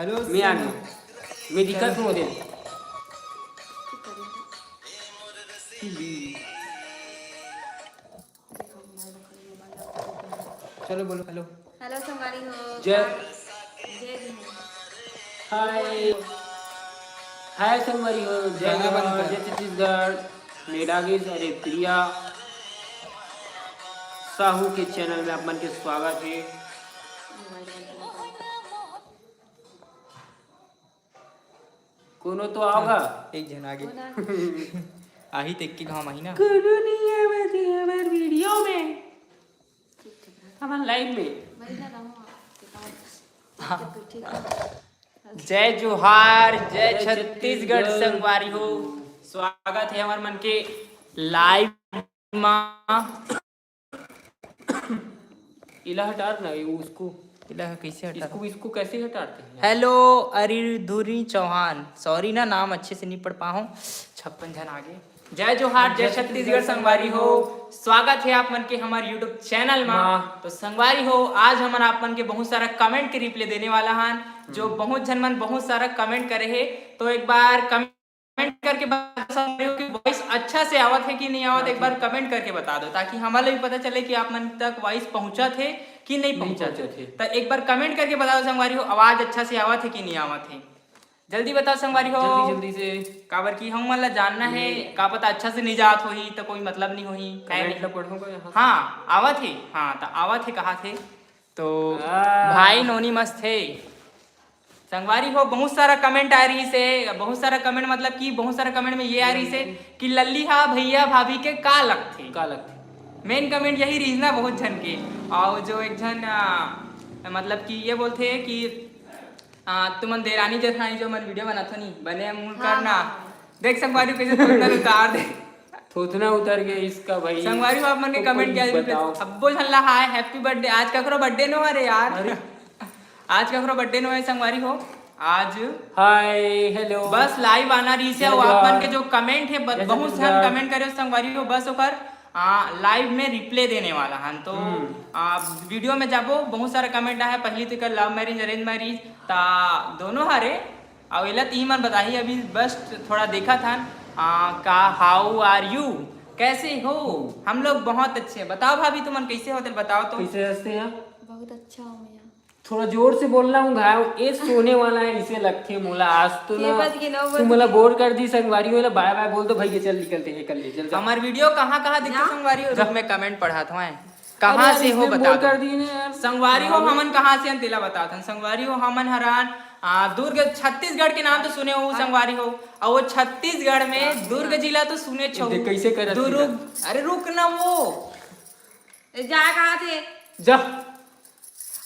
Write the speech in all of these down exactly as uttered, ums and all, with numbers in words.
Hello, मैं आ गया। मैं दिखत हूँ उधर। चलो बोलो हेलो। हेलो संगवारी हो। जय। जय भीम। हाय। हाय संगवारी हो। जय गाना बंद कर। जय छत्तीसगढ़। मैं डागिस, अरे प्रिया साहू के चैनल में आप मन के स्वागत है। कोनो तो आओगा। हाँ, एक झन आगे। आही त एक के घाम आही ना। कोनो नहीं आवत हे हमर वीडियो में। हमर लाइव में। हाँ। जय जोहार, जय जय छत्तीसगढ़ छत्तीसगढ़। संगवारी हो। स्वागत है हमर मन के लाइव मा। इला हटार ना, ये उसको। इला कैसे हटार? इसको, इसको कैसे हटाते हैं? हेलो, अरिधुरी चौहान, सॉरी ना, नाम अच्छे से नहीं पढ़ पाहूँ। छप्पन झन आगे। जय जोहार, जय जय छत्तीसगढ़ छत्तीसगढ़ संगवारी हो। संगवारी हो। स्वागत है आप मन के हमारे YouTube चैनल में। हाँ। तो संगवारी हो, आज हमन आप मन के बहुत सारा कमेंट के रिप्लाई देने वाला हन, जो हम्म। बहुत झन मन बहुत सारा कमेंट करे हे। तो एक बार कमेंट करके बता दो संगवारी हो कि वॉइस अच्छा से आवत है कि नहीं आवत, एक बार कमेंट करके बता दो, ताकि हमारे भी पता चले कि आप मन तक वॉइस पहुंचत है कि नहीं नहीं पहुंचत है। पहुंचत है। तो एक बार कमेंट करके बता दो संगवारी हो, आवाज अच्छा से आवत है कि नहीं आवत है। जल्दी बताओ संगवारी हो। जल्दी, जल्दी से। काबर कि हम मन ला जानना है, नहीं। का पता अच्छा से नहीं जात होही तो कोई मतलब नहीं होही, है कमेंट नहीं? ला पढ़ूंगा यहाँ से। हाँ, आवत है। हाँ, तो आवत है, कहा थे तो आ। भाई नोनी मस्त है। संगवारी हो, बहुत सारा कमेंट आ रही से, बहुत सारा कमेंट, मतलब कि बहुत सारा कमेंट में ये आ रही से कि लल्ली हा भैया भाभी के का लगथे? का लगथे? मेन कमेंट यही रही ना बहुत झन के। और जो एक झन, आ, मतलब कि ये बोलथे कि, आ, तुमन देरानी जेठानी जो मन वीडियो बनाथो नी, बने मुंह हाँ, करना। हाँ। देख संगवारी हो कैसे थोथना उतार दे। थोथना उतर गया इसका भाई। संगवारी हो आप मन के तो कमेंट कोई क्या बताओ। सब्बो झन ला हाय, हैप्पी बर्थडे। आज ककरो बर्थडे नो हरे यार। अरे। आज ककरो बर्थडे नो है संगवारी हो। आज हाय, हेलो। बस लाइव आना रही से, जय वो आप मन जोहार। के जो कमेंट है, ब-, जय बहुत झन छत्तीसगढ़। कमेंट करे हो संगवारी हो, बस ओकर, आ, लाइव में रिप्लाई देने वाला हन। तो, हम्म। आ, वीडियो में जाबो, बहुत सारा कमेंट आया है, पहली तो कर लव मैरिज, अरेंज मैरिज, ता दोनों हरे। अउ एला तीन मन बताही, अभी बस थोड़ा देखा था। आ, का, how are you, कैसे हो? हम लोग बहुत अच्छे हैं। बताओ भाभी, तुमन कैसे हो? तेल बताओ तो। कैसे हंसते हैं? बहुत अच्छा हूँ भैया। थोड़ा जोर से बोलना हूँ, घाव ए सोने वाला है, इसे लगथे मोला। आज तो ना, ये बात के ना तू बोल मोला दे। बोर कर दी संगवारी हो, बाय बाय बोल दो भैया, चल निकलते हैं, कर ले, चल जा। हमार वीडियो कहाँ कहाँ दिखथे जा। संगवारी हो? जा। रुक, मैं कमेंट पढ़ात हूँ। कहाँ अरे यार, से हो, इसने बता बोर दो। कर दी ना यार। संगवारी हो, हाँ। हमन कहाँ से हन, तेला बतात हन। संगवारी हो, हमन हरान, आ, दुर्ग, छत्तीसगढ़ के नाम तो सुने हो, हाँ। संगवारी हो, और वो छत्तीसगढ़ में हाँ। दुर्ग जिला तो सुने छो। देख, कैसे करत दुर्ग, सीधा। अरे रुक ना वो। ए, जा कहाँ थे? जा।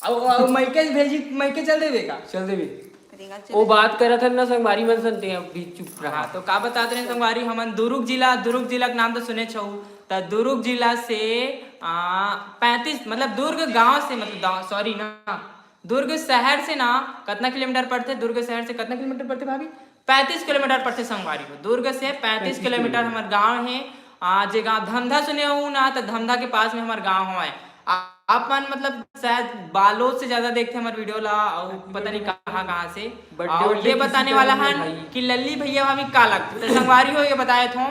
अब, अब मइके भेजी, मइके चल देबे का? चल देबे। रिंगा चल वो दे। बात करत हन ना संगवारी मन सन, ते अभी चुप रहा। हाँ, तो का बतात रहे संगवारी, हमन दुर्ग जिला, दुर्ग जिला के नाम तो सुने छहु, त दुर्ग जिला से, आ, पैंतीस, मतलब दुर्ग गांव से, मतलब गांव, सॉरी ना, दुर्ग शहर से ना कतना किलोमीटर पड़थे? दुर्ग शहर से कतना किलोमीटर पड़थे भाभी? पैंतीस किलोमीटर पड़थे संगवारी हो। दुर्ग से पैंतीस पैंतीस किलोमीटर किलोमीटर। हमर गांव हे। आ, जे गांव धमधा सुने हो ना, त धमधा के पास में हमर गांव हवय। आ, आप मन मतलब शायद बालोद से ज्यादा देखथे हमर वीडियो ला, अउ पता नहीं कहाँ कहाँ से। बड्डे अउ वड्डे ये किसी बताने तरह वाला नहीं है हन भाई। कि लल्ली भैया भाभी का लगथे। तो संगवारी हो, ये बताए थो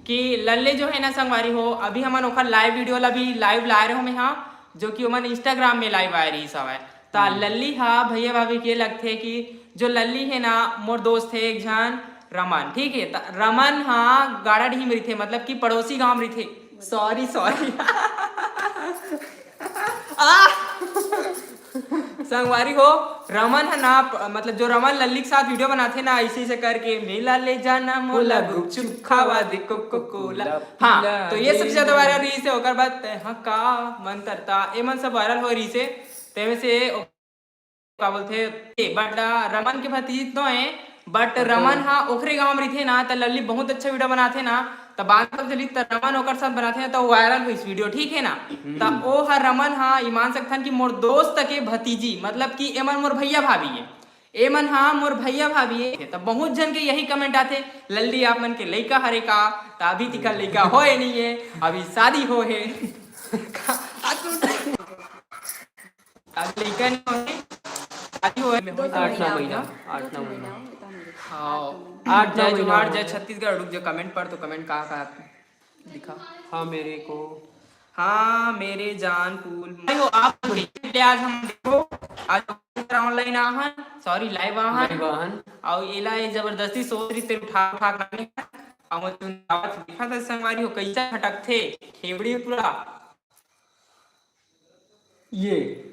कि लल्ले जो है ना संगवारी हो, अभी हमन ओखर लाइव वीडियो ला भी लाइव लाए रहो मैं, हाँ, जो कि ओमन Instagram में लाइव आए रही हवय। त हम्म। लल्ली हा भैया भाभी के लगथे कि जो लल्ली हे ना, मोर दोस्त हे एक झन रमन, ठीक हे, त रमन हा गाड़ाडीह में रहिथे, मतलब कि पड़ोसी गांव में रहिथे। Sorry, sorry. आ! संगवारी हो, रमन ह ना, प-, मतलब जो रमन लल्ली के साथ वीडियो बनाथे ना, ऐसे ऐसे करके, "मेला ले जाना मोला मोला गुपचुप गुपचुप खावा दे, कोको कोला।" कोला हाँ, पीला तो ये दे। सबसे ज्यादा वायरल रही से, ओकर बाद ते हाँ का मन तरता, ए मन सब वायरल हो रही से, तेमे से ओ-, का बोलथे, ए, but, आ, रमन के भतीजी तो है, but हाँ, तो रमन हा ओखरे गांव में रहिथे ना, त लल्ली बहुत अच्छा वीडियो बनाथे ना, त बात पता चली, त रमन ओकर साथ बनाथे ना, त वायरल होइस वीडियो, ठीक है ना? हम्म। त ओ हर रमन हा, ई मान सकथन कि मोर दोस्त के भतीजी, मतलब कि एमन मोर भैया भाभी है। एमन हा मोर भैया भाभी है। त बहुत झन के यही कमेंट आथे, "लल्ली आप मन के लइका हरे का?" त अभी तिकर लइका होए नहीं है, अभी शादी हो है। अब लइका नहीं होए। शादी होय में होय आठ नौ महीना। आठ नौ महीना। हाँ। आठ नौ महीना। जय जोहार, जय छत्तीसगढ़। रुक जा, कमेंट पढ़ तो, कमेंट का का दिखा। हाँ मेरे को। हाँ मेरे जान कूल। भाई हो आप ले, आज हम देखो, आज ऑनलाइन आहन, सॉरी, लाइव आहन। लाइव आहन। अउ एला ये जबरदस्ती सोच रही तेरे उठा उठा के लाने का। हम तुम आवत दिखा था संगवारी हो, कैसा खटकथे खेबड़ी पूरा। ये।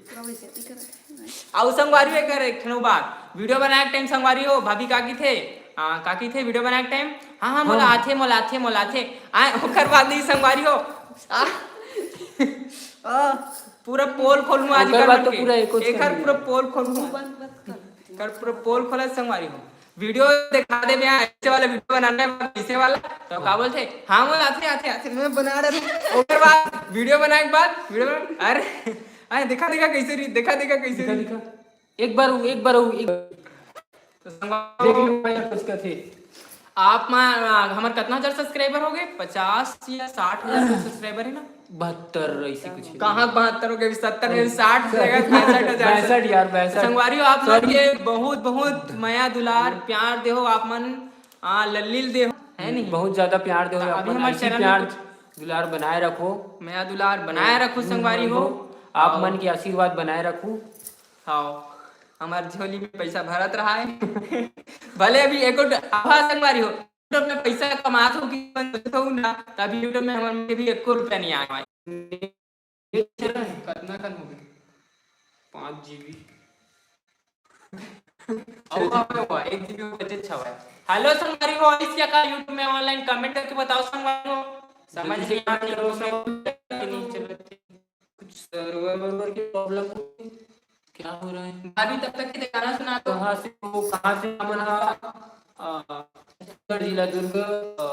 अउ संगवारी हो, एकर एक ठन बात, वीडियो बनाए के टाइम संगवारी हो, भाभी का कहिथे, आ, का कहिथे वीडियो बनाए के टाइम? हाँ, हाँ, मोला हाँ। आथे, मोला आथे, मोला आथे। आ, ओकर बाद नहीं संगवारी हो। आ, आ, पूरा पोल खोलूँ आज ओकर एकर बाद मन तो के। पूरा एको एकर छन पूरा नहीं। पोल खोलूँ। कर पूरा पोल खोला संगवारी हो। वीडियो दिखा दे भैया, ऐसे वाला वीडियो बनाना है, कैसे वाला? तो का बोलथे, हाँ, मोला आथे, आथे, आथे, मैं बना रहा हूँ। ओकर बाद वीडियो बनाए के बाद, वीडियो बना, अरे, अरे, दिखा, दिखा कैसे रही, दिखा, दिखा कैसे दिखा, रही। दिखा। एक बार, एक बार, एक तो संगवारी देख हो, लो भाई, कुछ कथे। आप मा, आ, हमर कितना हजार सब्सक्राइबर हो गए? पचास या साठ हजार सब्सक्राइबर है ना? बहत्तर ऐसे कुछ है। कहाँ बहत्तर हो गए? अभी सत्तर में अरे, साठ हो जाएगा, पैंसठ हजार। बैसठ यार, बैसठ। संगवारी हो, आप मन सॉरी। के बहुत, बहुत मया दुलार, प्यार देहो आप मन, आ, लल्लील देहो, है नहीं? बहुत ज्यादा प्यार देहो, अभी अपन हमारे ऐसी चैनल में प्यार कुछ दुलार बनाए रखो। मया दुलार बनाए रखो संगवारी हो। आप मन के आशीर्वाद बनाए रखो। हाँ, हमार झोली में पैसा भरत रहा है। भले अभी एको ड-, आभा संगवारी हो, YouTube में पैसा कमात हो कि बंद हो ना, तभी YouTube में हमारे भी एको रुपया नहीं आया भाई। कितना कन हो गए? पाँच जीबी। अब हुआ, एक जीबी बचे छवा है। हेलो संगवारी हो, इस क्या का YouTube में ऑनलाइन कमेंट करके बताओ संगवारी हो। समझ जल्दी से नहीं आ रही कमेंट करो, है, नहीं चल रही। कुछ सर्वर वर्वर की प्रॉब्लम हो गई? क्या हो रहा है? अभी तब तक के गाना सुना दो। कहाँ से हो, कहाँ से हमन हा? अ, छत्तीसगढ़ जिला दुर्ग, अ,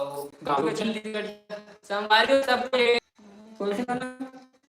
गाँव छत्तीसगढ़। संगवारी हो सबके। कौन से गाना?